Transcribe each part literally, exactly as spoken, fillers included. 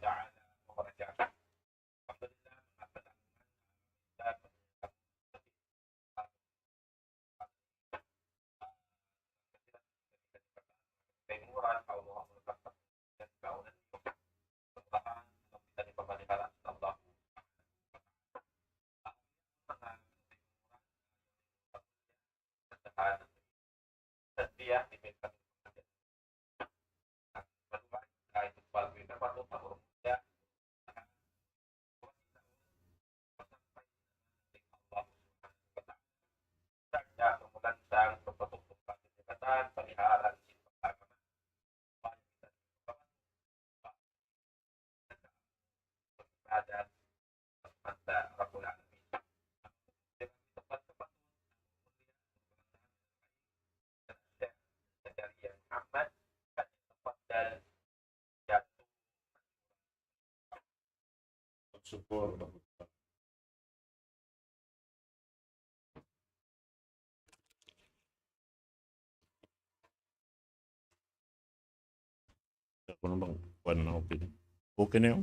تعالى وبركاته. الحمد لله، Ako na bang, kuha na ako, pwede. Okay na yun.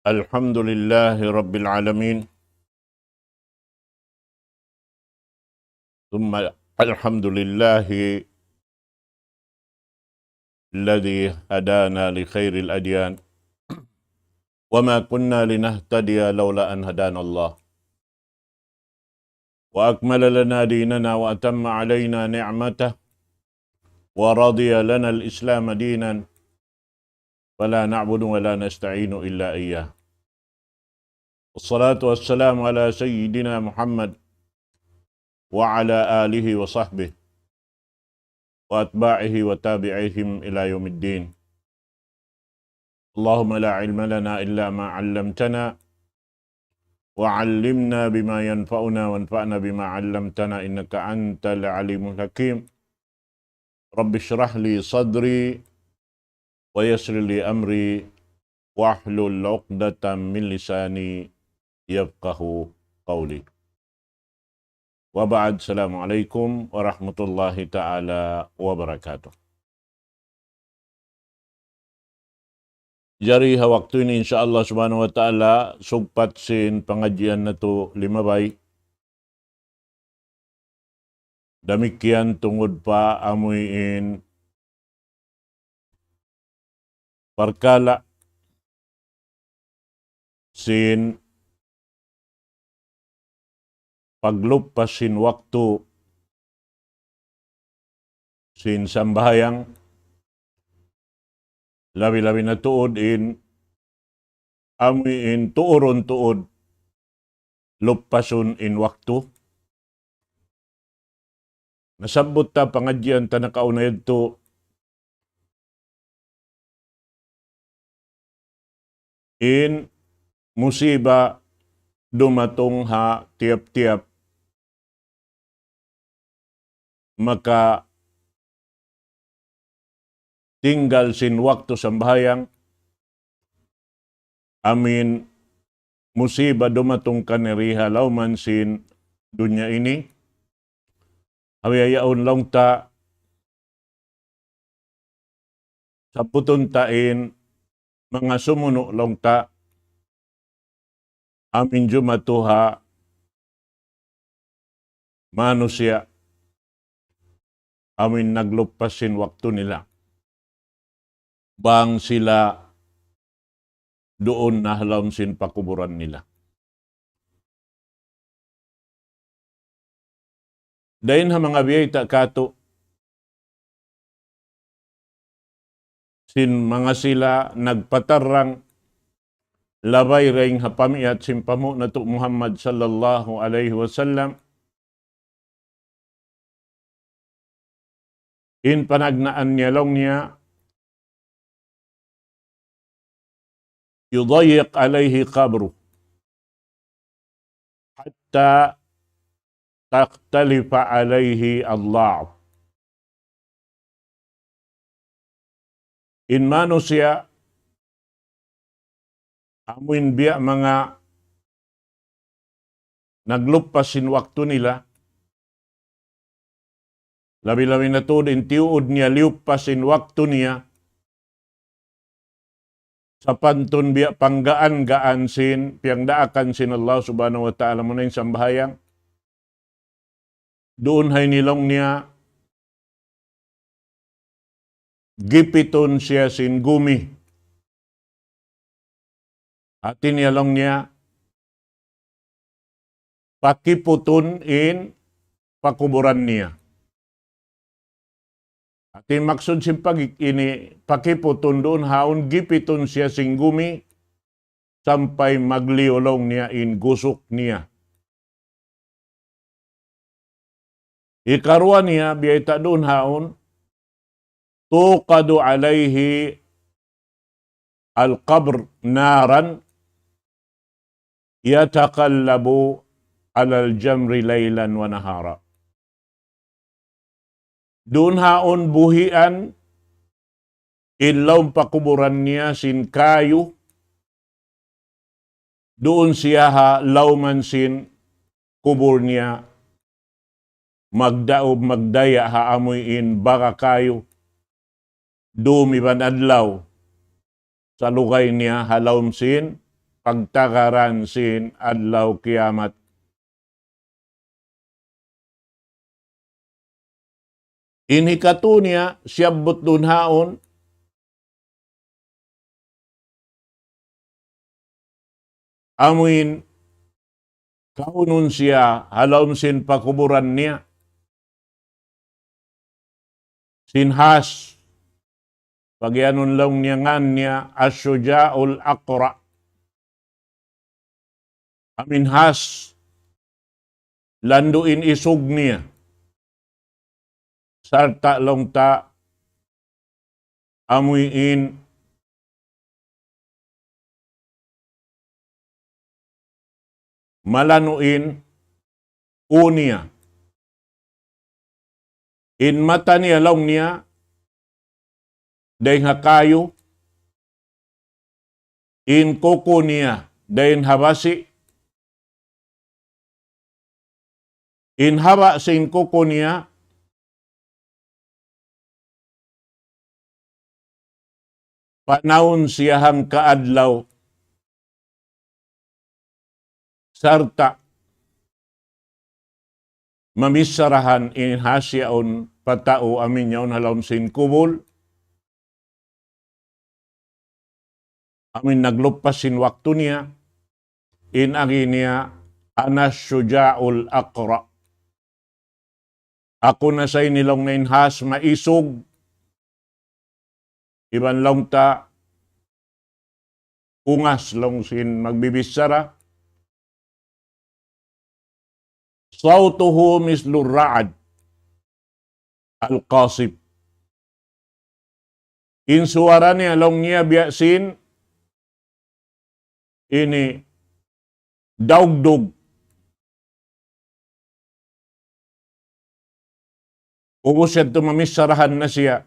الحمد لله رب العالمين. ثم الحمد لله الذي هدانا لخير الأديان وما كنا لنهتدي لولا أن هدانا الله وأكمل لنا ديننا وأتم علينا نعمته ورضي لنا الإسلام دينا فلا نعبد ولا نستعين إلا إياه. والصلاة والسلام على سيدنا محمد وعلى آله وصحبه وأتباعه وتابعيهم إلى يوم الدين. اللهم لا علم لنا إلا ما علمتنا وعلمنا بما ينفعنا وانفعنا بما علمتنا إنك أنت العليم الحكيم. رب اشرح لي صدري ويسر لي أمري واحلل عقدة من لساني يفقه قولي. وبعد، السلام عليكم ورحمة الله تعالى وبركاته. Jari ha waktu ini, insya Allah subhanahu wa ta'ala, sugpat sin pangadjian natu' limabay. Damikkiyan tungud pa amuin parkala' sin pagluppas sin waktu sin sambahayang, labi-labi na tuud in, amu in tuurun tuud luppasun in waktu. Nasabbut ta pangadjian ta nakauna yadtu in musiba dumatung ha tiyap-tiyap makatinggal sin waktu sambahayang, amu in musiba dumatung kaniya di ha lawm sin dunya ini. Hawiyayaun laung ta, sabbutun ta in manga sumunu' laung ta, amu in jumatu ha manusiya', amu in nagluppas sin waktu nila. Bang sila duun na ha lawm sin pakuburan nila. Dayn ha manga biyayta' katu' sin manga sila nagpatarrang labay dayn ha pamiyat sin panghu' natu' Muhammad sallallahu alayhi wasallam. In panagnaan niya laung niya, يضيق عليه قبره حتى تختلف عليه الأضلاع. In manusiya', amu in biya' manga nagluppas sin waktu nila, labi-labi na tuud in tiyuud niya liyuppas sin waktu niya, sapantun biya' panggaan-gaan sin, piyangdaakan sin Allah Subhanahu wa Ta'ala muna in sambahayang. Duun ha ini laung niya, gipitun siya sin gumi. Hati niya laung niya, pakiputun in pakuburan niya. Hati maksud sin pag-, ini, pakiputun duun ha yaun gipitun siya sin gumi, sampay magliyu laung niya in gusuk niya. Hikaruwa niya, biyayta' duun ha yaun, توقد عليه القبر نارا يتقلب على الجمر ليلا ونهارا. Duun ha yaun buhian in lawm pakuburan niya sin kayu, duun siya ha lawman sin kubul niya, magdaug magdaya' ha amuin baga kayu, dum iban adlaw, salugay niya ha lawm sin pagtagaran sin adlaw kiyamat. In hikatu niya, siyabbut duun ha yaun, amuin kaunun siya ha lawm sin pakuburan niya sin has, pagiyanun laung niya ngan niya Ash-Shuja'ul Aqra. Amuin has, landu' in isug niya. Sarta' laung ta amuin malanu' in ū niya. In mata niya laung niya dayn ha kayu, in kuku niya dayn ha basi', in haba' sin kuku niya, panaun siya hangka adlaw, sarta' mamicharahan in has yaun pa tau amuin yaun ha lawm sin kubul, amuin nagluppas sin waktu niya, in agi niya, أنا الشجاع الأقرع. Aku na sa ini laung niya in has maisug, iban laung ta ungas laung sin magbibichara. صوته مثل الرعد القاصف. In suwara niya laung niya biya' sin ini daugdug. Ubus yadtu mamicharahan na siya.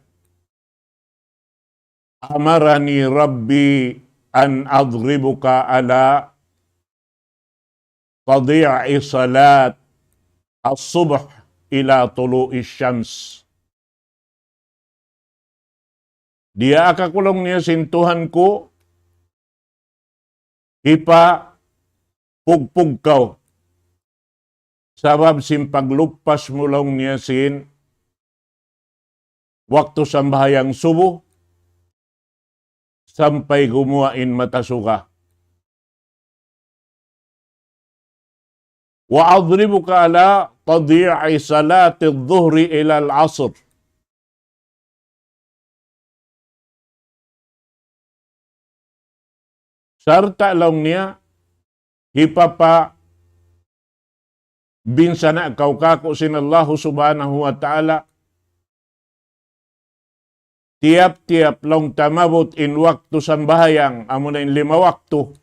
أمرني ربي أن أضربك على تضييع صلاة الصبح إلى طلوع الشمس. Diyaak aku laung niya sin Tuhan ku, hipapugpug kaw. Sabab sin pagluppas mu laung niya sin waktu sambahayang subuh, sampay gumuwa' in mata suga. وأضربك على تضييع صلاة الظهر إلى العصر. Sarta' laung niya, hipapabinsana' kaw kāku' sin Allahu Subhanahu wa Ta'ala, tiyap-tiyap laung ta maabut in waktu sambahayang, amuna in lima waktu.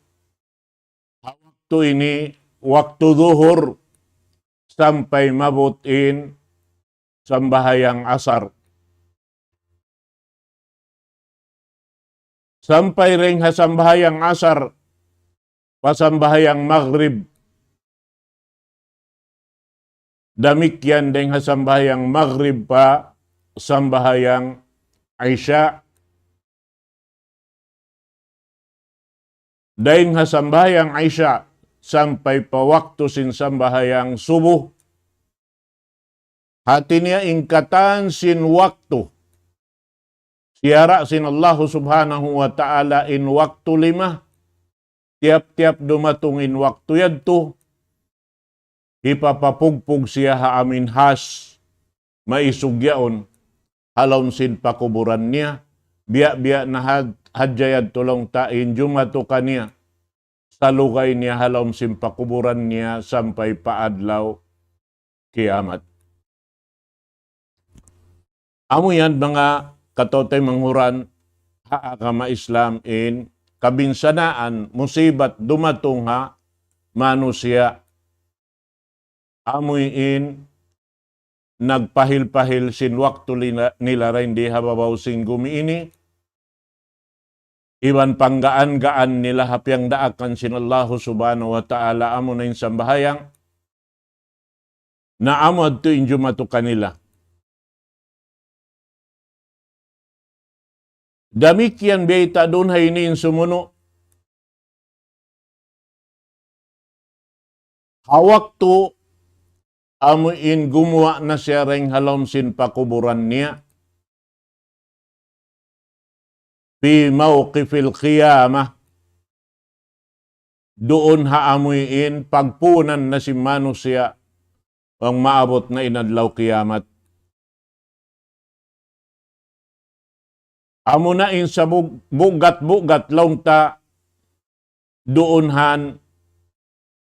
Ha waktu ini, waktu duhur, sampay maabut in sambahayang asar. Sampay dayn ha sambahayang asar, pa sambahayang magrib. Damikkiyan dayn ha sambahayang Maghrib pa sambahayang Isya. Dayn ha sambahayang Isya sampay pa waktu sin sambahayang Subuh. Hati niya in katan sin waktu siyara' sin Allahu Subhanahu wa Ta'ala in waktu lima, tiyap-tiyap dumatung in waktu yadtu, hipapapugpug siya ha amuin has, maisug yaun, ha lawm sin pakuburan niya, biya'-biya' na had-, hadja yadtu laung ta in jumatu kaniya, salugay niya ha lawm sin pakuburan niya sampay pa adlaw kiyamat. Amu yan manga kataw-taymanghuran ha agama Islam in kabinsanaan, musibat dumatung ha manusiya'. Amu in nagpahil-pahil sin waktu nila, nila dayn di ha babaw sin gumi ini. Iban panggaan-gaan nila ha piyangdaakan sin Allahu Subhanahu wa Ta'ala, amu na in sambahayang, na amu yadtu in jumatu kanila. Damikkiyan biyayta' duun ha ini in sumunu'. Ha waktu amu in gumuwa' na siya dayn ha lawm sin pakuburan niya. في موقف القيامة. Duun ha amuin pagpuunan na sin manusiya' bang maabut na in adlaw kiyamat. Amu na in sabug-, bugat-bugat laung ta duun han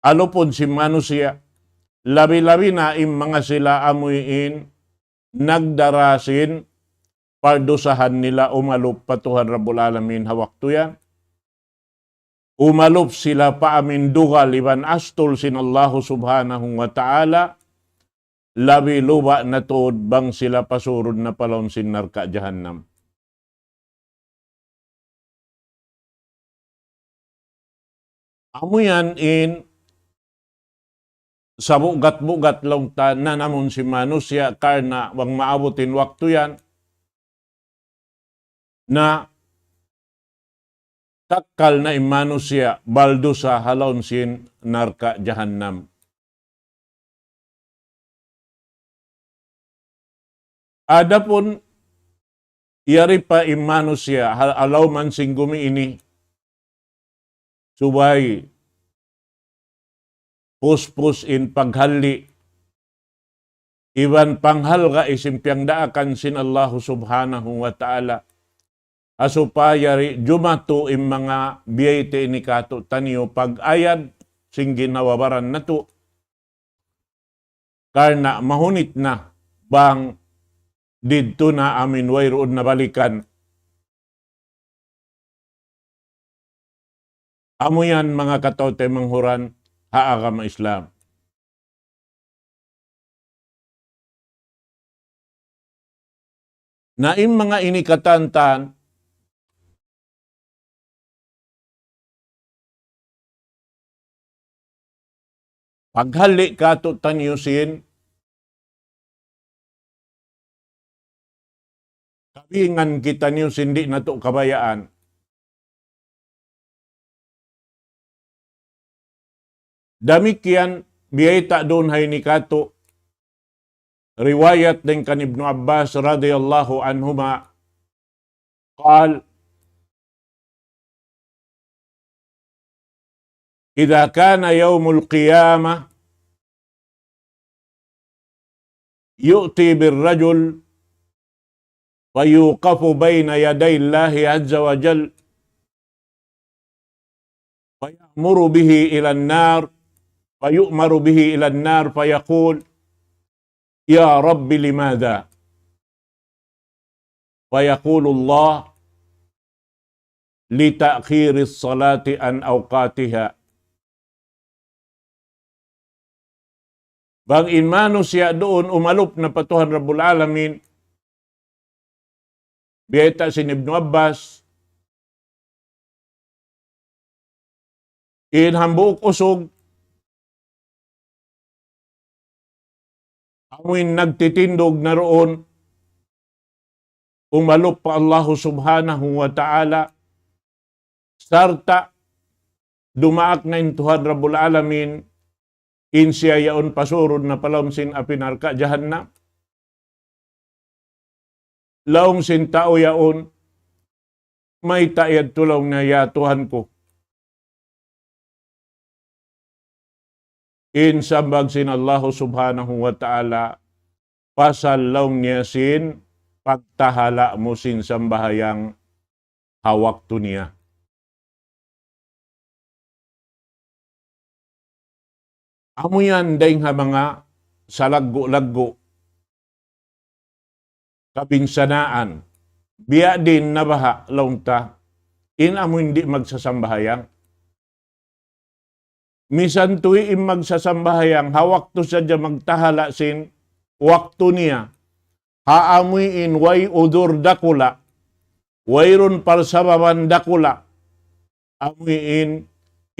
alupun sin manusiya', labi-labi na in manga sila amuin nagdara sin pardusahan nila umalup pa Tuhan Rabbul Alamin ha waktu yan. Umalup sila pa amuin dugal iban astul sin Allahu Subhanahu wa Ta'ala, labi luba' na tuud bang sila pasurun na pa lawm sin narka' jahannam. Amu yan in sabugat-bugat laung ta nanamun sin manusiya' karna' bang maabut in waktu yan na kakkal na in manusiya' baldusa ha lawm sin narka' jahannam. Adapun yari pa in manusiya' ha-, ha lawm sin gumi ini, subay puspus in paghalli' iban panghalga' sin piyangdaakan sin Allahu Subhanahu wa Ta'ala. Ha supaya yari jumatu in manga biyayta' ini kātu'niyu pag-ayad sin ginhawa-baran natu'. Karna' mahunit na bang didtu na amuin wayruun na balikan. Amu yan manga kataw-taymanghuran ha agama Islam. Na in manga ini katantan, paghalli' kātu'niyu sin kabingan kitaniyu sin di' natu' kabayaan. Damikkiyan biyayta' duun ha ini kātu', riwayat dayn kan Ibnu Abbas radiyallahu anhuma, قال: إذا كان يوم القيامة يؤتى بالرجل فيوقف بين يدي الله عز وجل فيأمر به إلى النار، فيؤمر به إلى النار فيقول: يا رب لماذا؟ فيقول الله: لتأخير الصلاة عن أوقاتها. Bang in manusiya' duun umalup na pa Tuhan Rabbul Alamin, biyayta' sin Ibnu Abbas, in hambuuk usug, amuin nagtitindug na duun, umalup pa Allahu Subhanahu wa Ta'ala, sarta' dumaak na in Tuhan Rabbul Alamin, in siya yaun pasurun na pa lawm sin api narka' jahannam. Laung sin tau yaun, mayta' yadtu laung niya, ya Tuhan ku. In sambag sin Allahu Subhanahu wa Ta'ala, pasal laung niya sin pagtahala' mu sin sambahayang ha waktu niya. Amu yan dayng ha manga salaggu'-laggu' kabinsanaan. Biya' diin na baha' laung ta, in amu in di' magsasambahayang. Misan tuwi' in magsasambahayang, ha waktu sadja magtahala' sin waktu niya. Ha amuin way udur dakula', wayruun parsababan dakula'. Amuin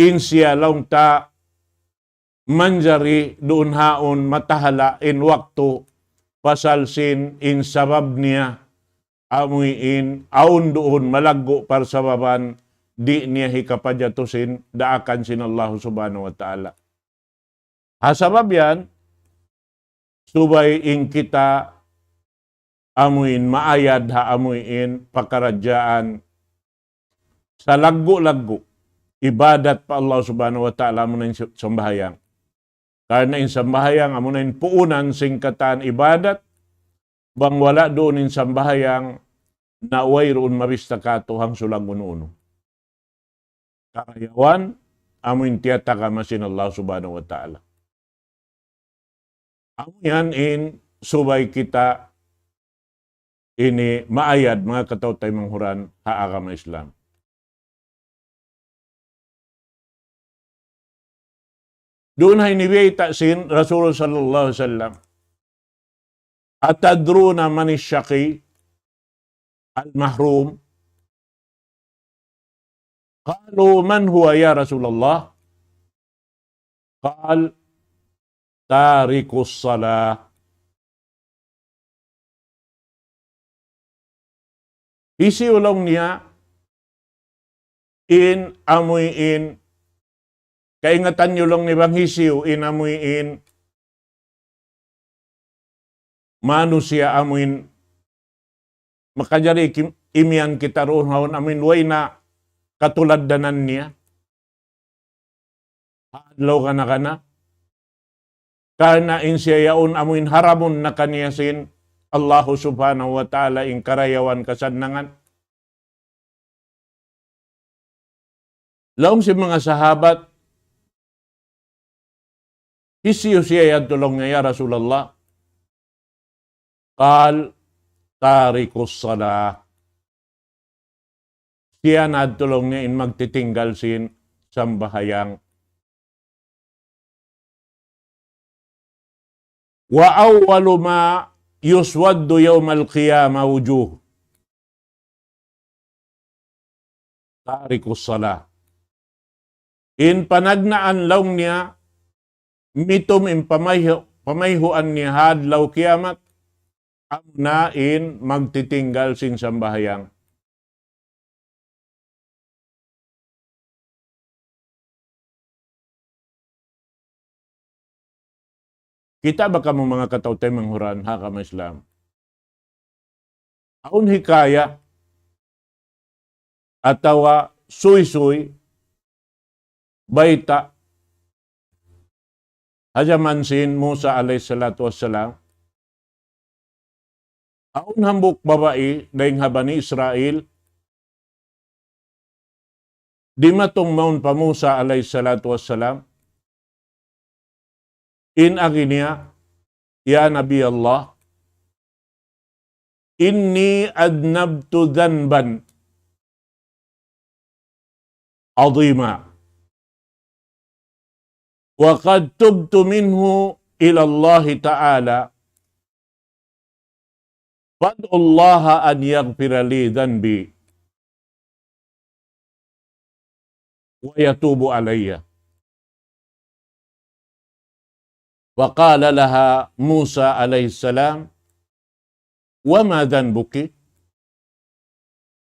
in siya laung ta manjari duun haun matahala' in waktu pasal sin in sabab niya amuin awn duun malaggu' parsababan di' niya hikapajatu sin daakan sin Allahu Subhanahu wa Ta'ala. Ha sabab yan, subay in kita amuin maayad ha amuin pakaradjaan salaggu'-laggu' ibadat pa Allah Subhanahu wa Ta'ala, amuna in sambahayang. Karna' in sambahayang amuna in puunan sin katan ibadat, bang wala' duun in sambahayang na wayruun mabista katu' hangsulag unu-unu. Karayawan, amuin tiyatagama sin Allah Subhanahu wa Ta'ala. Amu yan in subay kita ini maayad, manga kataw-taymanghuran ha agama Islam. Duun ha ini biyayta' sin Rasul sallallahu alayhi wasallam, أتدرون من الشقي المحروم؟ قالوا: من هو يا رسول الله؟ قال: تارك الصلاة. Hisiyu laung niya in amuin, kaingatan niyu laung niya bang hisiyu in amuin manusiya' amuin makajari kim-, imiyan kita duun haun amuin way na katuladanan niya. Ha adlaw kana-kana. Karna' in siya yaun amuin haramun na kaniya sin Allahu Subhanahu wa Ta'ala in karayawan kasannangan. Laung sin manga sahabat, hisiyu siya yadtu laung niya, ya Rasulullah? قال: تارك الصلاة. Siya na yadtu laung niya in magtitinggal sin sambahayang. وأول ما يسود يوم القيامة وجوه تارك الصلاة. In panagnaan laung niya, mitum in pamayhu-, pamayhuan niya ha adlaw kiyamat, amuna in magtitinggal sin sambahayang. Kita' ba kamu manga kataw-taymanghuran ha agama Islam? Awn hikaya atawa suysuy bayta' ha jaman sin Musa alayhi salatu wassalam. Awn hambuuk babai dayn ha Bani Israil, dimatung mawn pa Musa alayhi salatu wassalam. In agi niya, "Ya Nabi Allah, إني أذنبت ذنبا عظيما وقد تبت منه إلى الله تعالى، فادع الله أن يغفر لي ذنبي ويتوب علي." فقال لها موسى عليه السلام: وما ذنبك؟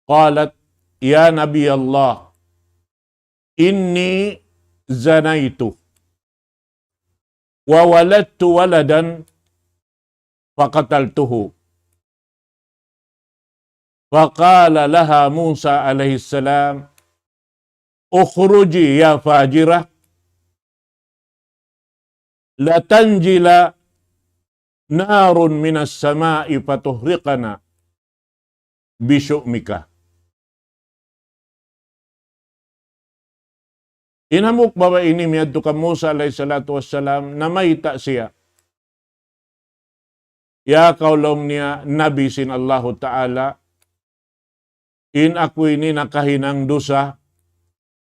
قالت: يا نبي الله، إني زنيت وولدت ولدا فقتلته. فقال لها موسى عليه السلام: اخرجي يا فاجرة، لتنزل نار من السماء فتحرقنا بشؤمك. In hambuuk babai ini miyadtu kan Musa alayhi salatu wassalam, namayta' siya. Ya kaw laung niya nabi sin Allahu Ta'ala, in aku ini nakahinang dusa,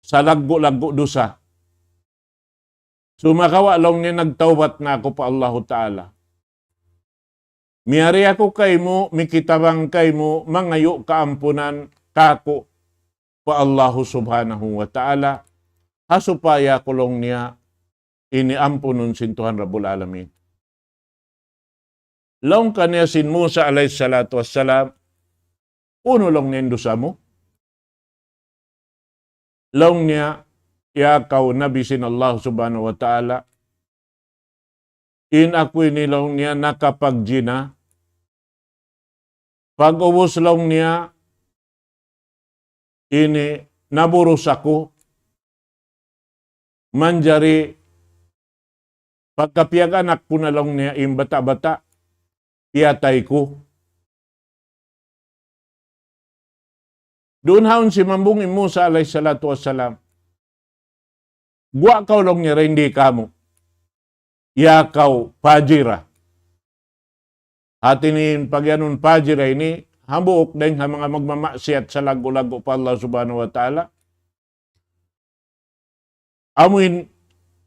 salaggu'-laggu' dusa. Sumagawa' laung niya nagtawbat na aku pa Allahu Ta'ala. Miyari aku kaymu, mikitabang kaymu, mangayu' kaampunan kāku' pa Allahu Subhanahu wa Ta'ala, ha supaya aku laung niya ini ampunun sin Tuhan Rabbul Alamin. Laung kaniya sin Musa alayhi salatu wassalam, unu laung niya in dusa mu? Laung niya, ya kaw Nabi sin Allah Subhanahu wa Ta'ala, in aku ini laung niya nakapagjina. Pag'ubus laung niya ini naburus aku, manjari pagka piyag-anak ku na laung niya in bata'-bata', piyatay ku. Duun haun simambung in Musa alayhi salatu wassalam. Guwa' kaw laung niya dayn di kāmu'. Ya kaw fajira. Hati niya in pagiyanun fajira ini, hambuuk dayn ha manga magmamaksiyat salaggu'-laggu' pa Allah Subhanahu wa Ta'ala. Amuin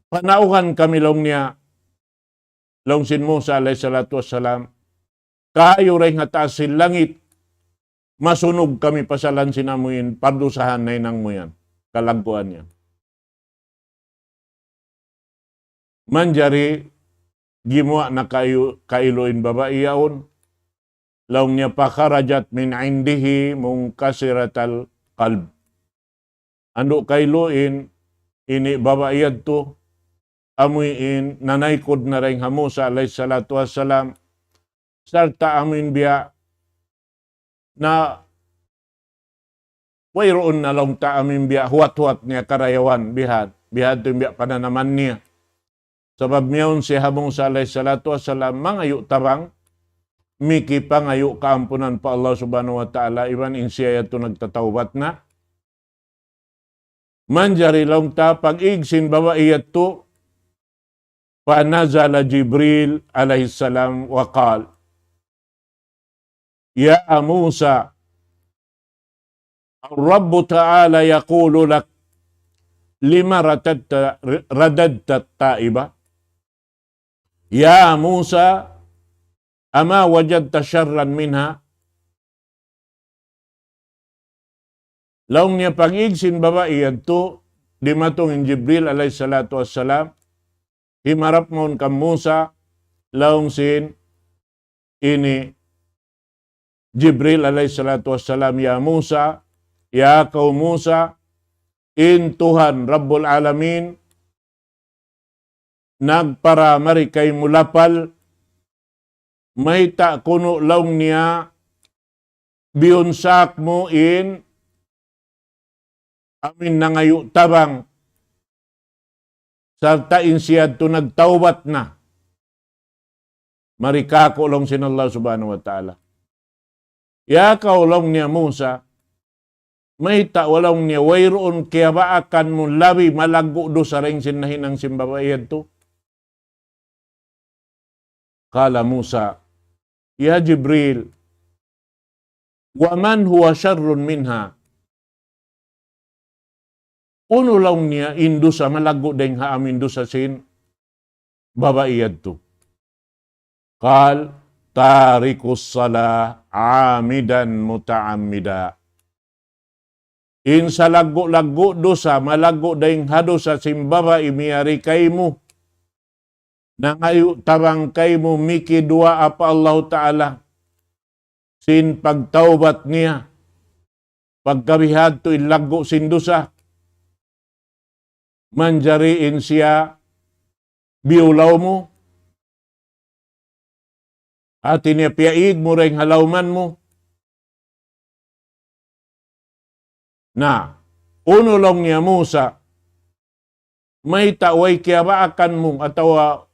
panaugan kami laung niya, laung sin Musa alayhi salatu wassalam, kayu dayn ha taas sin langit, masunug kami pasalan sin amuin pardusahan nahinang mu yan, kalagguan yan. Manjari gimuwa' na kailu, kailu in babai yaun, laung niya, فخرجت من عنده منكسرة القلب. Andu' kailu in, ini babai yadtu, amuin nanaykud na dayn ha Musa alayhi salatu wassalam, sarta' amuin biya' na wayruun na laung ta amuin biya' huwat-huwat niya karayawan, biha', biha' tu in biya' pananaman niya. Sabab miyawn siya ha Musa alayhi salatu wassalam, mangayu' tabang, mikipangayu' kaampunan pa Allah Subhanahu wa Ta'ala, iban in siya yadtu nagtatawbat na. Manjari laung ta pag-ig sin babai yadtu, فنزل جبريل عليه السلام وقال: يا موسى، الرب تعالى يقول لك: لم رددت، رددت التائبة؟ يا موسى، أما وجدت شرا منها؟ Laung niya pag-ig sin babai yadtu, dimatung in Jibril alayhi salatu wassalam, himarap mawn kan Musa, laung sin ini Jibril alayhi salatu wassalam, "Ya Musa, ya kaw Musa, in Tuhan Rabbul Alamin nagpara mari kaymu lapal, mayta' kunu' laung niya biyunsak mu in amuin nangayu' tabang, sarta' in siya yadtu nagtawbat na mari kāku'," laung sin Allah Subhanahu wa Ta'ala. "Ya kaw," laung niya, "Musa, mayta' laung niya wayruun kiyabaakan mu labi malaggu' dusa dayn sin nahinang sin babai yadtu?" قال موسى: يا جبريل، ومن هو شر منها؟ Unu laung niya in dusa malaggu' dayn ha amuin dusa sin babai yadtu? قال: تارك الصلاة عامدا متعمدا. In salaggu'-laggu' dusa, malaggu' dayn ha dusa sin babai miyari kaymu, Nangayu' tabang kaymu mikiduwaa pa Allahu Ta'ala sin pagtawbat niya, pagkabihadtu in laggu' sin dusa, manjari in siya biyulaw mu, hati niya piyaig mu dayn ha lawman mu. Na, unu laung niya Musa, mayta' way kiyabaakan mu atawa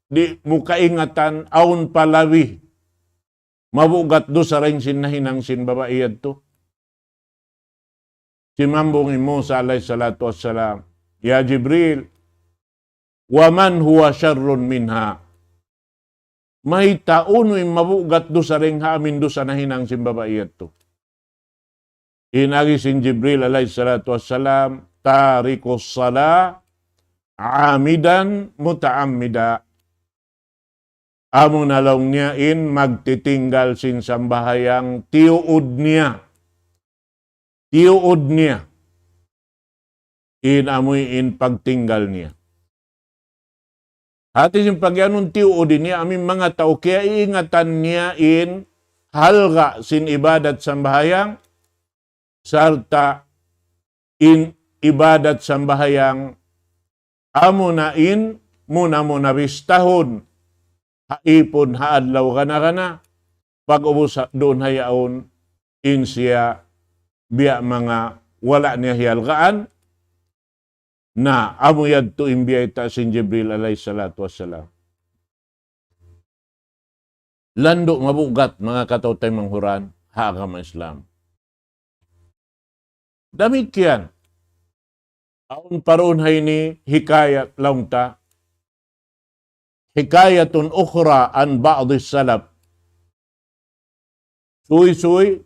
di' mu kaingatan awn pa labi mabugat dusa dayn sin nahinang sin babai yadtu. Simambung hi Musa alayhi salatu wassalam, "Ya Jibril, wa man huwa sharrun minha?" Mayta' unu in mabugat dusa dayn ha amin dusa nahinang sin babai yadtu. In agi sin Jibril alayhi salatu wassalam, "Tarikus salah amidan muta'ammida." Amu na laung niya in magtitinggal sin sambahayang tiyuud niya. Tiyuud niya. In amuin pagtinggal niya. Hati sin pagiyanun tiyuud niya, amuin manga tau kiyaiingatan niya in halga' sin ibadat sambahayang, sarta' in ibadat sambahayang amuna in muna-muna bistahun ha ipun ha adlaw gana-gana, pag'ubus ha-, duun ha yaun in siya biya' manga wala' niya hiyalgaan, na amu yadtu in biyayta' sin Jibril alayhi salatu wassalam. Landu' mabugat manga kataw-taymanghuran ha agama Islam. Damikkiyan, awn pa duun ha ini hikayat laung ta, hikayatun ukhra an ba'dis salaf. Suysuy,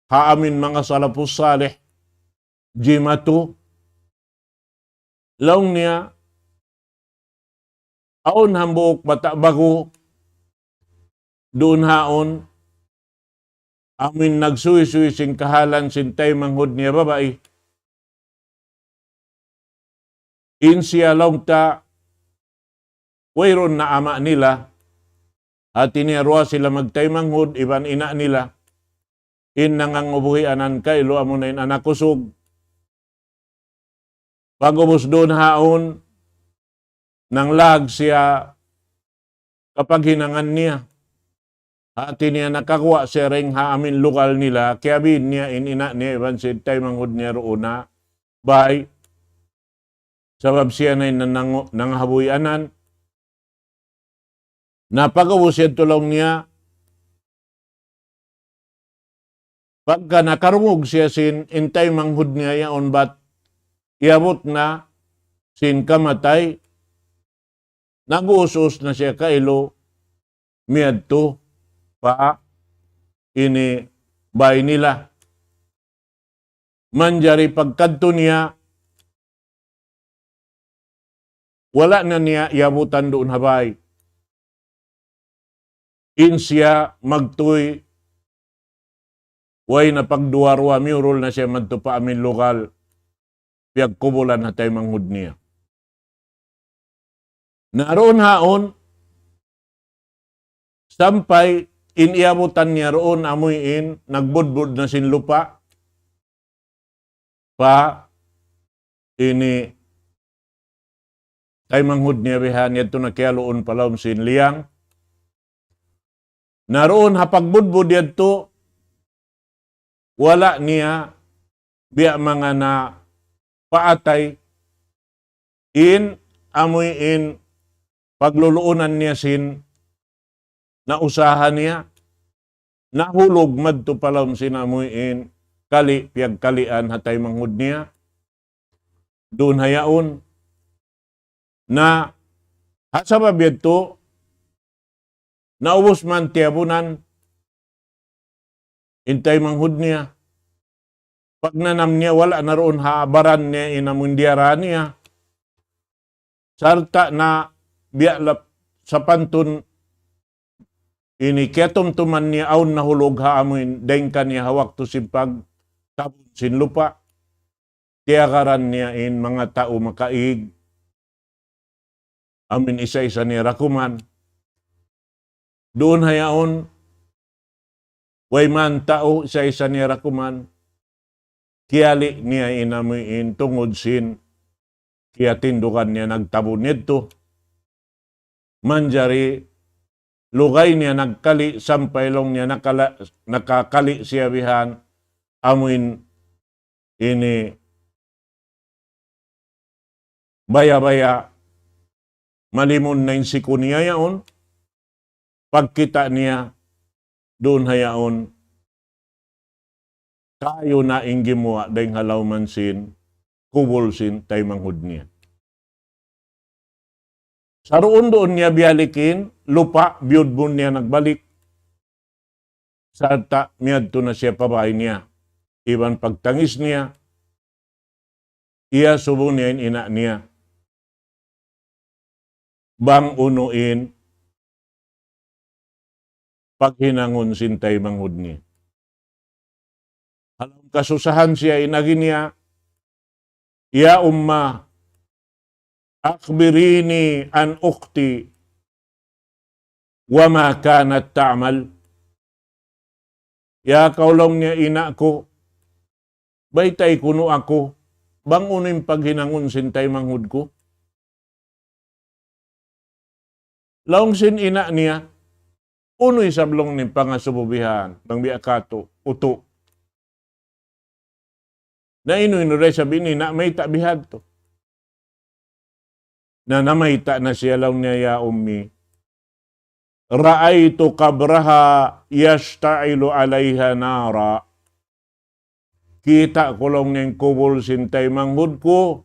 ha amin manga salafus salih, jimatu, laung niya, awn hambuuk bata' bagu, duun haun, amin nagsuysuy sin kahalan sin taymanghud niya babai. In siya laung ta, wayruun na ama' nila, hati niya duwa sila magtaymanghud, iban ina' nila. In nangangubuhi anan kailu amuna in anak usug. Pag'ubus duun haun, nanglag siya kapaghinangan niya. Hati niya nakaguwa' siya dayn ha amin lugal nila, kiyabiin niya in ina' niya iban sin taymanghud niya duun ha bay. Sabab siya na in nanangu-, nangahabuhi anan. Na pag'ubus yadtu laung niya, pagka nakarungug siya sin in taymanghud niya yaun bat iyabut na sin kamatay, nag-uus-us na siya kailu miyadtu pa ini bay nila. Manjari pagkadtu niya, wala' na niya iyabutan duun ha bay. In siya magtuy, way na pagduwa-ruwa, miyurul na siya madtu pa amin lugal, piyagkubulan ha taymanghud niya. Na duun haun, sampay in iyabutan niya duun amuin nagbudbud na sin lupa', pa ini taymanghud niya bihan yadtu na kiyaluun pa lawm sin liyang. Na duun ha pagbudbud yadtu, wala' niya biya' manga napaatay in amuin pagluluunan niya sin nausaha niya, nahulug madtu pa lawm sin amuin kali' piyagkalian ha taymanghud niya, duun ha yaun. Na ha sabab yadtu, naubus man tiyabunan in taymanghud niya. Pagnanam niya, wala' na duun ha baran niya in amun diyara niya. Sarta' na biya' lap-, sapantun ini kiyatumtuman niya awn nahulug ha amuin dayn kaniya ha waktu sin pagtabun sin lupa'. Tiyagaran niya in manga tau makaig. amuin isa-isa niya rakuman. Duun ha yaun, way man tau isa-isa niya rakuman, kiyali' niya in amuin tungud sin kiyatindugan niya nagtabun yadtu. Manjari lugay niya nagkali' sampay laung niya nakala-, nakakali' siya bihan, amuin ini baya-baya malimun na in siku niya yaun, pagkita' niya duun ha yaun, kayu na in gimuwa' dayng ha lawm sin kubul sin taymanghud niya. Saruun-duun niya biyalikin, lupa', biyudbun niya nagbalik. Sarta' miyadtu na siya pa bāy niya. Iban pagtangis niya, iyasubu niya in ina' niya. Bang unu in paghinangun sin taymanghud niya. Ha lawm kasusahan siya in agi niya, "يا أماه، أخبريني عن أختي وما كانت تعمل." "Ya kaw," laung niya, "ina' ku, baytai kunu' aku, bang unu in paghinangun sin taymanghud ku." Laung sin ina' niya, "Unu isab," laung niya, "in pangasubu bihan, bang biya' katu', utu'?" Na inu-inu da isab in ina' mayta' bihadtu. Na namayta' na siya, laung niya, "يا أمي، رأيت قبرها يشتعل عليها نارا." Kita' ku, laung niya, in kubul sin taymanghud ku,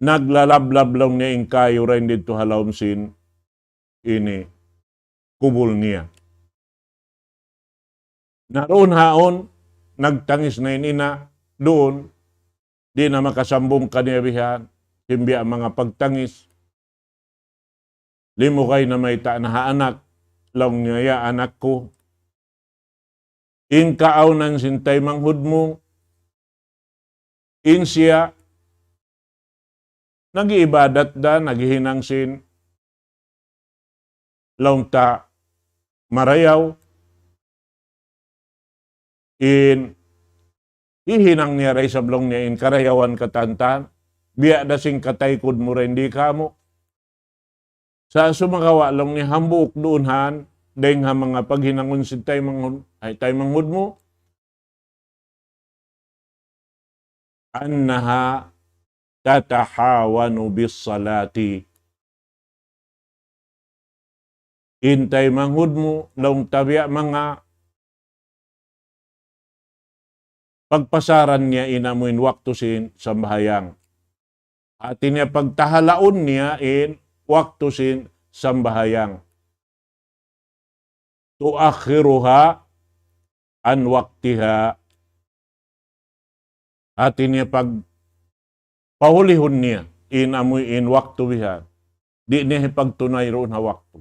naglalablab, laung niya, in kayu dayn didtu ha lawm sin ini kubul niya. Na duun ha yaun, nagtangis na in ina' duun, di' na makasambung kaniya bihan sin biya' manga pagtangis. Limugay na mayta' na ha anak, laung niya, "Ya anak ku, in kaawnan sin taymanghud mu, in siya nag-iibadat da, naghihinang sin laung ta marayaw, in hihinang niya da isab," laung niya, "in karayawan katan-katan, biya' da sin kataykud mu dayn di kamu'." Sa' sumagawa', laung niya, hambuuk duun han, dayng ha manga paghinangun sin taymanghud, ay, taymanghud mu, "أنها تتهاون بالصلاة." In taymanghud mu, laung ta, biya' manga pagpasaran niya in amuin waktu sin sambahayang. Hati niya pagtahalaun niya in waktu sin sambahayang. تؤخرها عن وقتها. Hati niya pagpahulihun niya in amuin in waktu bihan. Di' niya hipagtunay duun ha waktu.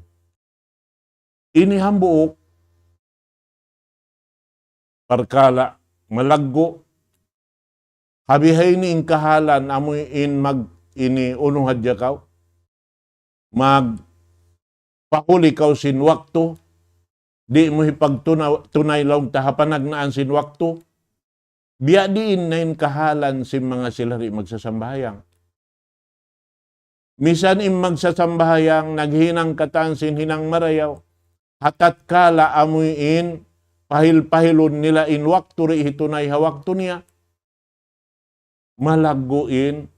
Ini hambuuk parkala' malaggu'. Ha bihaini in kahalan amuin mag ini unu hadja kaw. Magpahuli kaw sin waktu. Di' mu hipagtuna-, tunay laung ta ha panagnaan sin waktu. Biya' diin na in kahalan sin manga sila di' magsasambahayang. Misan in magsasambahayang, naghinang katan sin hinang marayaw, ha tatkala amuin pahil-pahilun nila in waktu di' hitunay ha waktu niya, malaggu' in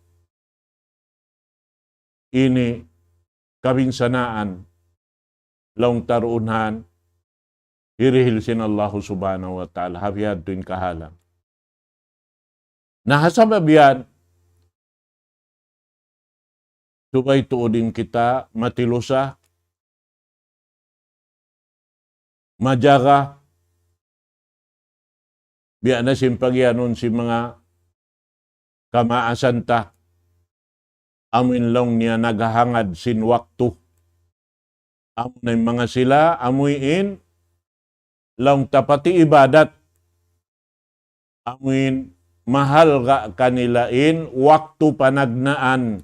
ini kabinsanaan, laung ta duun han, hirihil sin Allahu Subhanahu wa Ta'ala, ha biya' yadtu in kahalan. Na ha sabab yan, subay tuud in kita matilusa, majaga, biya' na sin pagiyanun sin manga kamaasan ta, amuin laung niya naghahangad sin waktu. Amu na in manga sila, amuin laung ta pati ibadat. Amuin mahalga' kanila in waktu panagnaan.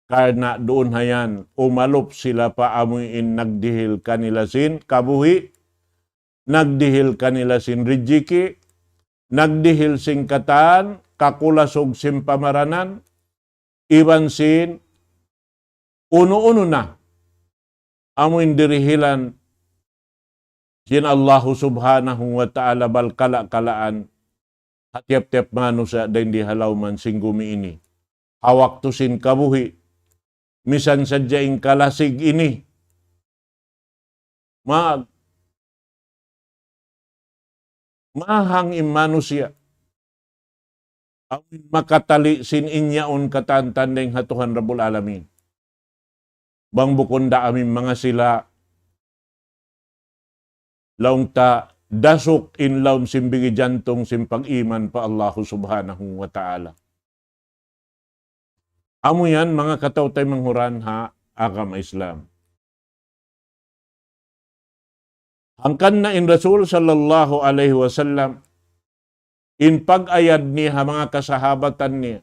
Karna' duun hayan, umalup sila pa amuin nagdihil kanila sin kabuhi', nagdihil kanila sin rijiki', nagdihil sin katan, kakulasug sin pamaranan, iban sin unu-unu na amuin dirihilan sin Allahu Subhanahu wa Ta'ala bal kala-kalaan ha tiyap-tiyap manusiya' dayn di ha lawm sin gumi ini. Ha waktu sin kabuhi', misan sadja in kalasig ini. Mag-, mahang in manusiya'. Amin makatali sin in yaun katan tanding ha Tuhan Rabbul Alamin. Bang bukun da amin manga sila, laung ta dasuk in lawm sin bigi jantung sin pag-iman pa Allahu Subhanahu wa Ta'ala. Amu yan, manga kataw-taymanghuran ha agama Islam. Hangkan na in Rasul sallallahu alayhi wasallam, in pag-ayad niya ha manga kasahabatan niya,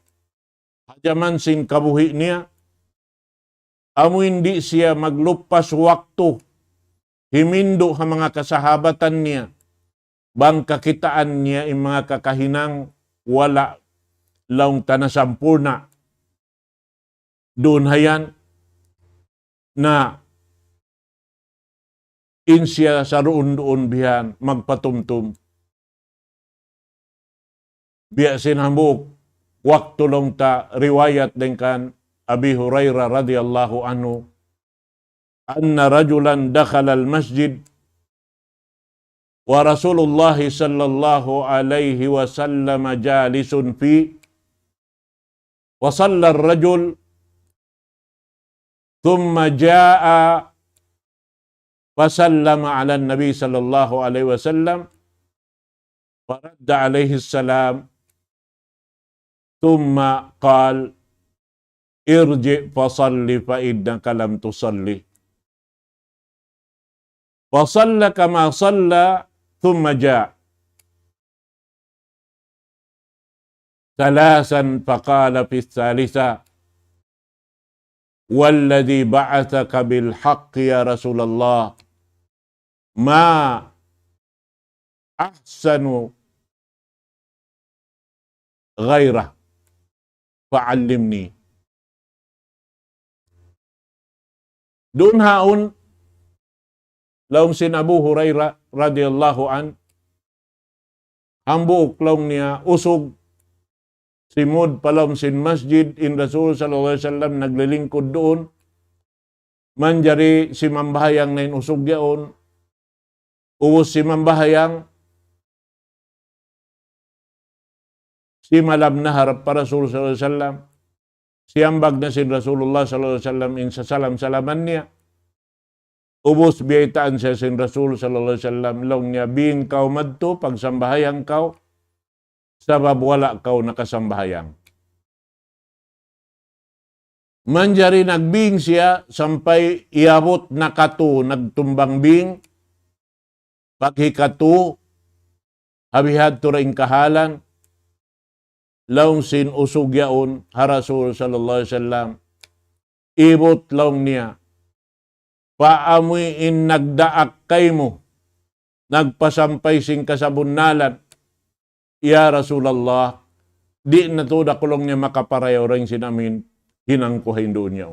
ha jaman sin kabuhi' niya, amu in di' siya maglupas waktu, himindu' ha manga kasahabatan niya, bang kakitaan niya in manga kakahinang wala' laung ta nasampurna'. Duun hayan na in siya saruun-duun bihan magpatumtum. Biya' sin hambuuk waktu laung ta riwayat dayn kan Abi Hurairah radiyallahu anhu, أن رجلا دخل المسجد ورسول الله صلى الله عليه وسلم جالس فيه، فصلى الرجل ثم جاء فسلم على النبي صلى الله عليه وسلم فرد عليه السلام ثم قال: ارجع فصل فإنك لم تصل. فصلى كما صلى ثم جاء ثلاثا فقال في الثالثة: والذي بعثك بالحق يا رسول الله، ما أحسن غيره فعلمني. Duun haun, laung sin Abu Hurairah radiyallahu anhu, hambuuk laung niya usug, simud pa lawm sin masjid, in Rasul sallallahu alayhi wasallam naglilingkud duun, manjari simambahayang na in usug yaun, ubus simambahayang, simalam na harap pa Rasul sallallahu alayhi wasallam, siyambag na sin Rasulullah sallallahu alayhi wasallam in sasalam-salaman niya. Ubus biyaytaan siya sin Rasul sallallahu alayhi wasallam, laung niya, "Bing kaw madtu, pagsambahayang kaw, sabab wala' kaw nakasambahayang." Manjari nagbing siya sampay iyabut na katu, nagtumbang bing, paghikatu, ha bihadtu ra in kahalan, laung sin usug yaun ha Rasul sallallahu alayhi wasallam, "Ibut," laung niya, "pa amuin nagdaak kaymu, nagpasampay sin kasabunnalan, ya Rasulullah, di' na tuud aku," laung niya, "makaparayaw dayn sin amuin hinang ku ha hindu' niya."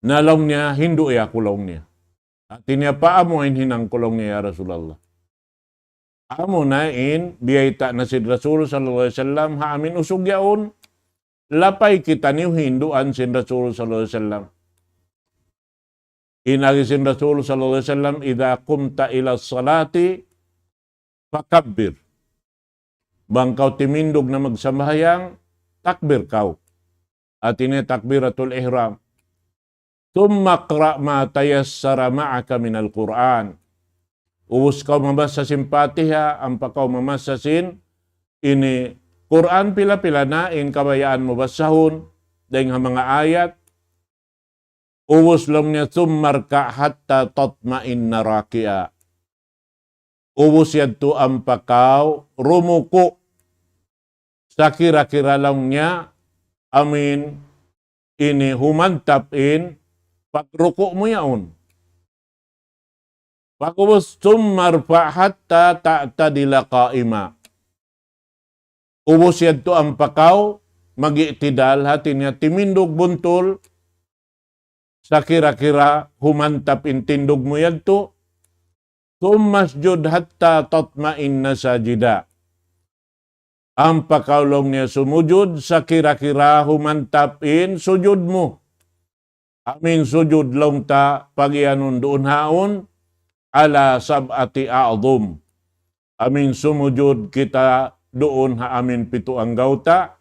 Na laung niya, "Hindu' ya aku," laung niya. Hati niya, "Pa amu in hinang ku," laung niya, "ya Rasulullah." Amu na in biyayta' na sin Rasul sallallahu alayhi wasallam ha amuin usug yaun, lapay kitaniyu hinduan sin Rasul sallallahu alayhi wasallam. In agi sin Rasul sallallahu alayhi wasallam, "إذا قمت إلى الصلاة فكبر." Bang kaw timindug na magsambahayang, takbir kaw. Hati niya takbiratul ihram. "ثم اقرأ ما تيسر معك من القرآن." Ubus kaw mabasa sin Fatiha, ampa kaw mamasa sin ini Qur'an pila-pila na in kabayaan mu basahun, dayn ha manga ayat. Ubus laung niya, "ثم اركع حتى تطمئن راكعا." Ubus yadtu ampa kaw rumuku'. Sakira-kira laung niya, amuin ini humantap in pagruku' mu yaun. Pag'ubus, ثم ارفع حتى تعتدل قائما. Ubus yadtu ampa kaw mag-i'tidal, hati niya timindug buntul, sakira-kira humantap in tindug mu yadtu. ثم اسجد حتى تطمئن ساجدا. Ampa kaw laung niya sumujud, sakira-kira humantap in sujud mu. Amuin sujud laung ta pagiyanun duun haun, على سبعة أعظم. Amuin sumujud kita duun ha amuin pitu anggawta',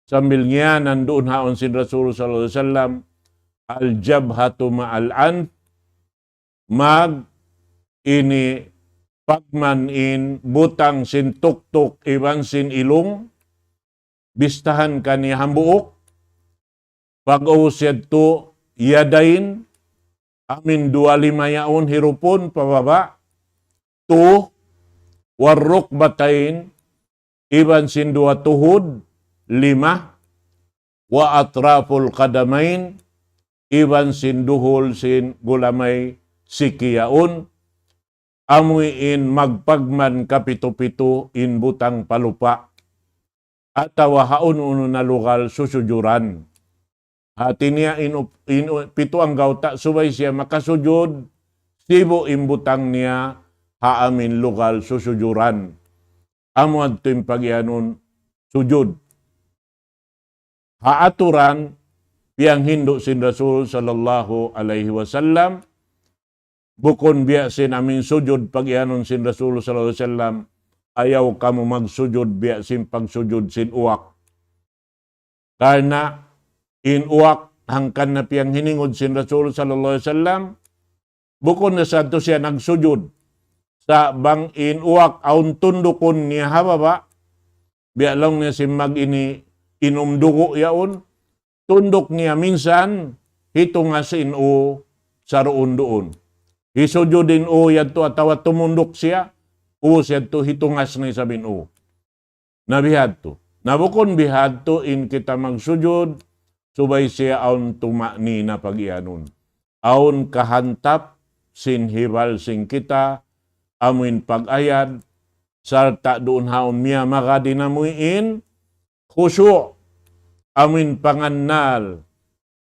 sambil ngiyanan duun haun sin Rasul sallallahu alayhi wasallam, الجبهة مع الأنف, mag ini pagman in butang sin tuktuk iban sin ilung, bistahan kaniya hambuuk, pag'ubus yadtu اليدين, amuin duwa lima yaun hirupun pababa', tu, والركبتين, iban sin duwa tuhud, lima, وأطراف القدمين, iban sin duhul sin gulamay siki yaun, amuin magpagman kapitu-pitu in butang pa lupa', atawa ha unu-unu na lugal susujuran. Hati niya in up-, in u-, pitu anggawta' subay siya makasujud, sibu' in butang niya ha amuin lugal susujuran. Amu yadtu in pagiyanun sujud. Ha aturan piyanghindu' sin Rasul sallallahu alayhi wasallam, bukun biya' sin amuin sujud pagiyanun sin Rasul sallallahu alayhi wasallam, ayaw kamu magsujud biya' sin pagsujud sin uwak. Karna' in uwak hangkan na piyanghiningud sin Rasul sallallahu alayhi wasallam, bukun na sadtu siya nagsujud. Sa' bang in uwak awn tundukun niya ha baba', biya' laung niya sin mag ini inum dugu' yaun, tunduk niya minsan, hitungas in u saruun-duun. Hisujud in u yadtu atawa tumunduk siya, u siyadtu hitungas na isab in u. Na bihadtu. Na bukun bihadtu in kita magsujud, subay siya awn tuma'nina pagiyanun. Awn kahantap sin hibal sin kita, amuin pag-ayad, sarta' duun haun miyamagad in amuin khushu', amuin pangannal,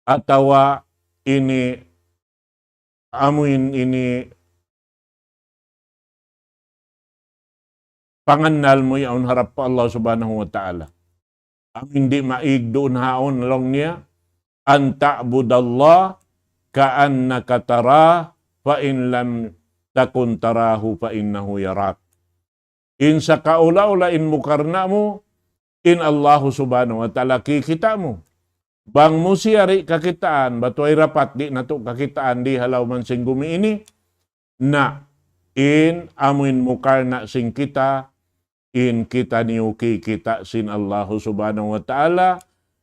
atawa ini amuin ini pangannal mu yaun harap pa Allah Subhanahu wa Ta'ala. Amuin di' maig duun haun laung niya, أن تعبد الله كأنك تراه فإن لم تكن تراه فإنه يراك. In sakaula-ula in mukarna' mu, in Allahu Subhanahu wa Ta'ala kikita' mu. Bang mu siya di' kakitaan, bat way dapat di' natu' kakitaan di ha lawm sin gumi ini, na in amuin mukarna' sin kita, in kitaniyu kikita' sin Allahu Subhanahu wa Ta'ala,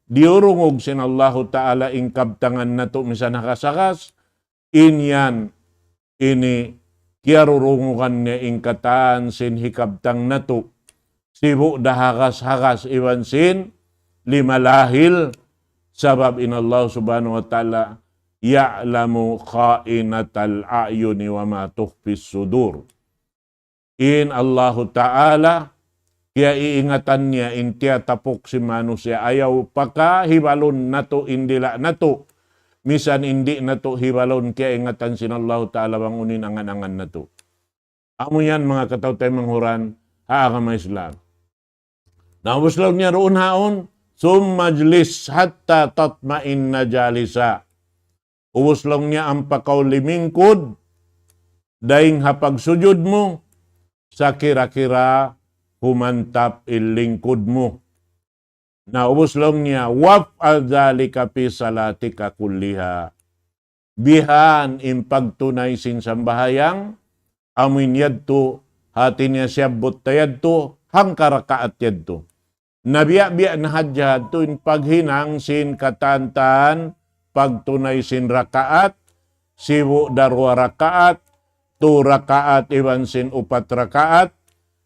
diyurungug sin Allahu Ta'ala in kabtangan natu' misan hakas-hakas, in yan, ini, kiyarurungugan niya in katan sin hikabtang natu'. Sibu' da hakas-hakas iban sin lima lahil, sabab in Allah Subhanahu wa Ta'ala, يعلم خائنة الأعين وما تخفي الصدور. In Allahu Ta'ala, kiyaiingatan niya in tiyatapuk sin manusiya', ayaw pakahibalun natu' in dila' natu'. Misan in di' natu' hibalun, kiyaingatan sin Allahu Ta'ala bang unu in angan-angan natu'. Amu yan manga kataw-taymanghuran ha agama Islam. Na ubus laung niya duun haun, ثم اجلس حتى تطمئن جالسا. Ubus laung niya ampa kaw limingkud, dayng ha pagsujud mu, sakira-kira humantap in lingkud mu. Na ubus laung niya, وافعل ذلك في صلاتك كلها. Bihan in pagtunay sin sambahayang, amuin yadtu, hati niya siyabbut ta yadtu, hangka rakaat yadtu. Na biya'-biya' na hadja yadtu in paghinang sin katantan pagtunay sin rakaat, sibu' da duwa rakaat, tu rakaat iban sin upat rakaat,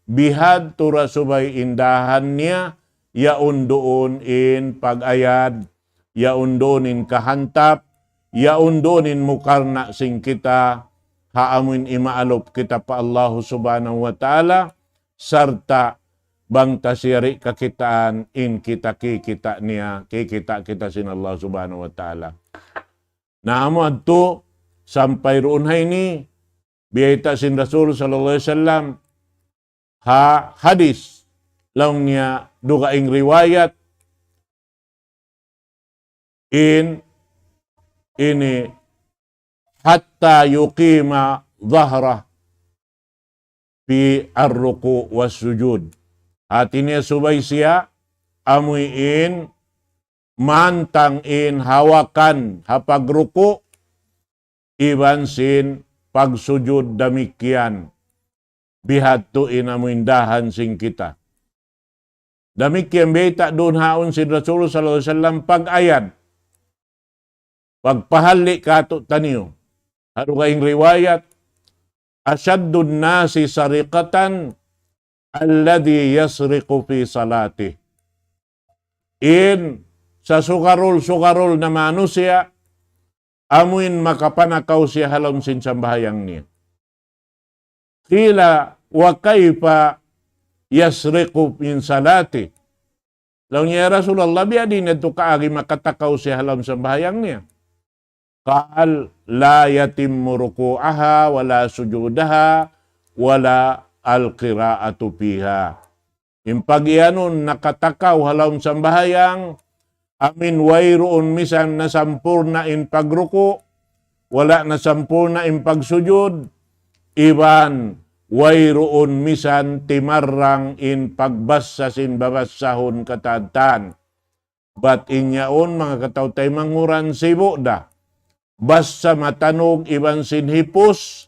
bihadtu ra subay in dahan niya, yaun duun in pag-ayad, yaun duun in kahantap, yaun duun in mukarna' sin kita, ha amuin imaalup kita pa Allahu Subhanahu wa Ta'ala, sarta' bang ta siya di' kakitaan in kita kikita' niya, kikita' kita sin Allah Subhanahu wa Ta'ala. Na amu yadtu sampay duun ha ini, biyayta' sin Rasul sallallahu alayhi wasallam, ha hadis, laung niya dugaing riwayat, in ini, حتى يقيم ظهره في الركوع والسجود. Hati niya subay siya, amuin mantang in hawakan ha pagruku', iban sin pagsujud damikkiyan. Bihadtu in amuin dahan sin kita. Damikkiyan biyayta' duun haun sin Rasul sallallahu alayhi wasallam pag-ayad. Pagpahalli' katu'taniyu. Ha dugaing riwayat, أشد الناس سرقة الذي يسرق في صلاته. In sasugarul-sugarul na manusiya', amuin makapanakaw siya ha lawm sin sambahayang niya. قيل وكيف يسرق من صلاته. Laung niya, "Ya Rasulullah, biya' diin yadtu kaagi makatakaw siya ha lawm sambahayang niya?" قال: لا يتم ركوعها ولا سجودها ولا القراءة فيها. In pag-iyanun nakatakaw ha lawm sambahayang, amuin wayruun misan nasampurna' in pagruku', wala' nasampurna' in pagsujud, iban wayruun misan timarrang in pagbassa sin babassahun katan-katan. Bat in yaun manga kataw-taymanghuran sibu' da. Bassa matanug iban sin hipus,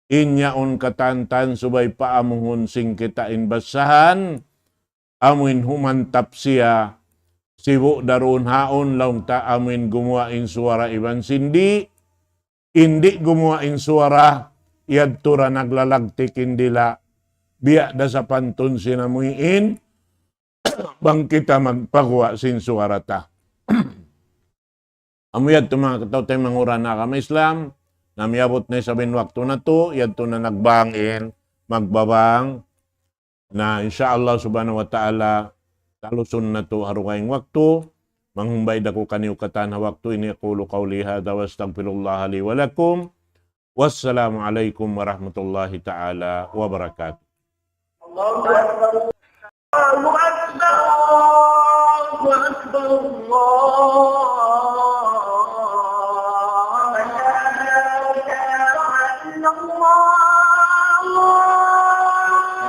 in yaun katan-katan subay paamuhun sin kita in bassahan, amuin humantap siya, sibu' da duun haun laung ta amuin gumuwa' in suwara iban sin di', in di' gumuwa' in suwara, yadtu da naglalagtik in dila', biya' da sapantun sin amuin, bang kita magpaguwa' sin suwara ta. Amu yadtu manga kataw-taymanghuran ha agama Islam, na miyabut na isab in waktu natu', yadtu na nagbang in magbabang. Na insya Allah subhanahu wa ta'ala, talusun natu' ha dugaing waktu, manghumbay da aku kaniyu katan ha waktu ini, أقول قولي هذا وأستغفر الله لي ولكم. والسلام عليكم ورحمة الله تعالى وبركاته. الله أكبر. الله أكبر. الله أكبر. الله أكبر. لا إله إلا الله.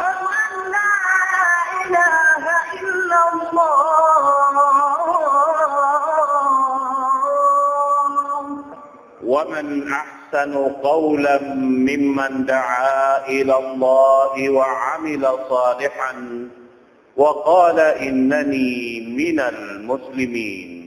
أشهد أن لا إله إلا الله. ومن أحسن قولا ممن دعا إلى الله وعمل صالحا وقال إنني من المسلمين.